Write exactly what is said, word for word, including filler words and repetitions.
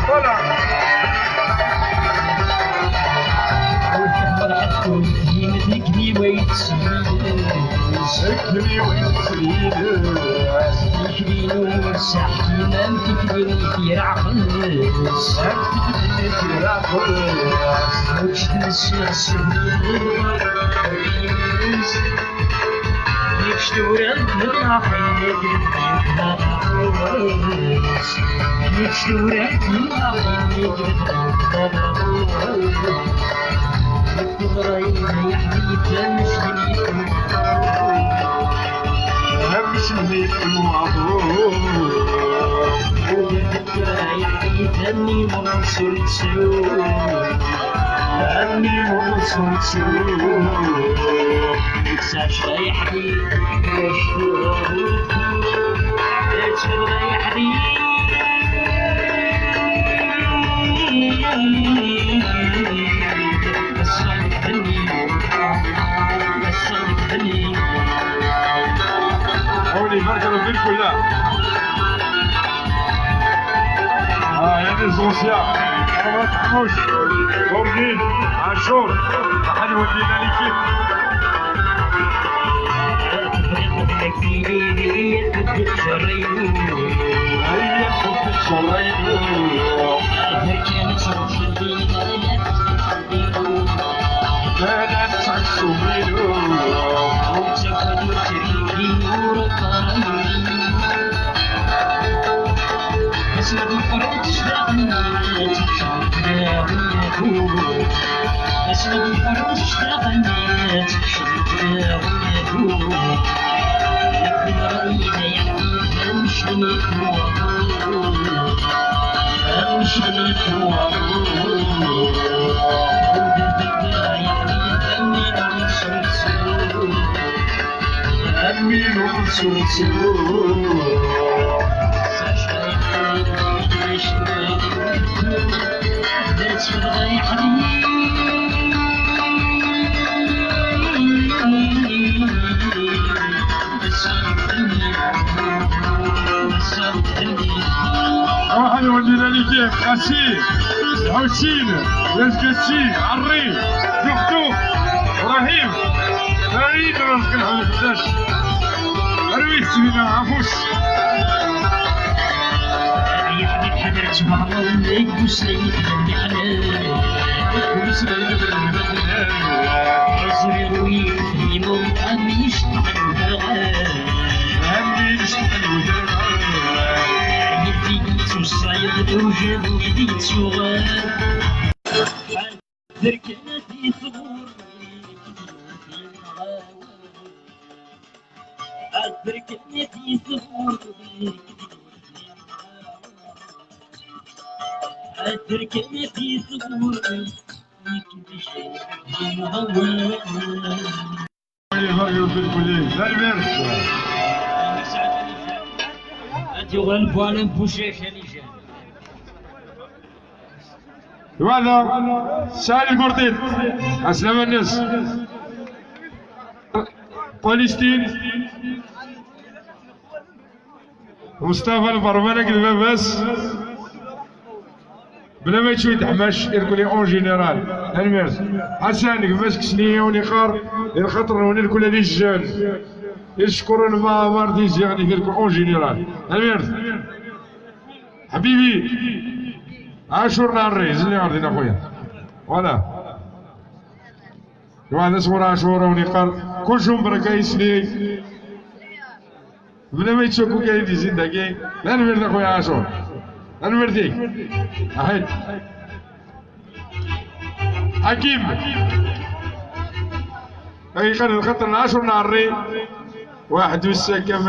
Voilà. Tikli-inu ur tesɛi ḥkima am tikli n yir ɛqel. Am tikli n yir ɛqel. Ur tt-tensiɣ s ddin. Kečč tura tefraḥ-ik deg. Kečč tura tefraḥ-ik deg. Teḍra-yi-d ay aḥbib, amcum-ik. Amcum-ik. Ula d nekk ay aḥbib, am yiwen ur nettru. Am yiwen ur nettru. Nettɛac ay aḥbib. Tettru ay aḥbib. Awen ibarek Rebbi mkul. Ah, il y a des anciens. Ḥamouche, Borgin, Achour, Mohamed Wadina, l'équipe. Ruḥen wulli la l'équipe, Qasi, Lḥusin, Lazgasi, Ɛerri, Dukduk, Ibrahim, Farid, Ṛezqi Lḥusin Xeddac. Arwi tettbina, afus. Tanemmirt. Ad yuɣal Boualem Bouchèche anijan. Voilà, Saïd Gourdin, Aslam Anas. Palestine. Mustafa Lberman akked baba-s. Bla ma yettu yeḥmac irkelli en général. Tanemmirt. Ḥasan, gma-s kksen-iyi yiwen iqqar, i lxaṭer-nwen irkelli les jeunes. Icekkuren ma Mardi ziɣen irkelli en général. Tanemmirt. Ḥbibi. Ɛacur Nɛerri, zilli ɣer din a xuya. Voilà. Jmaɛ d asɣur Ɛacur, a wen-iqqar, kul jumber akka yesli. Bla ma yettcukku kan i d-izin dagi. Tanemmirt a xuya Ɛacur. Tanemmirt-ik. Aḥid. Ḥakim. Ay iqqar lxaṭer n Ɛacur Nɛerri. Waḥed ussan kamel.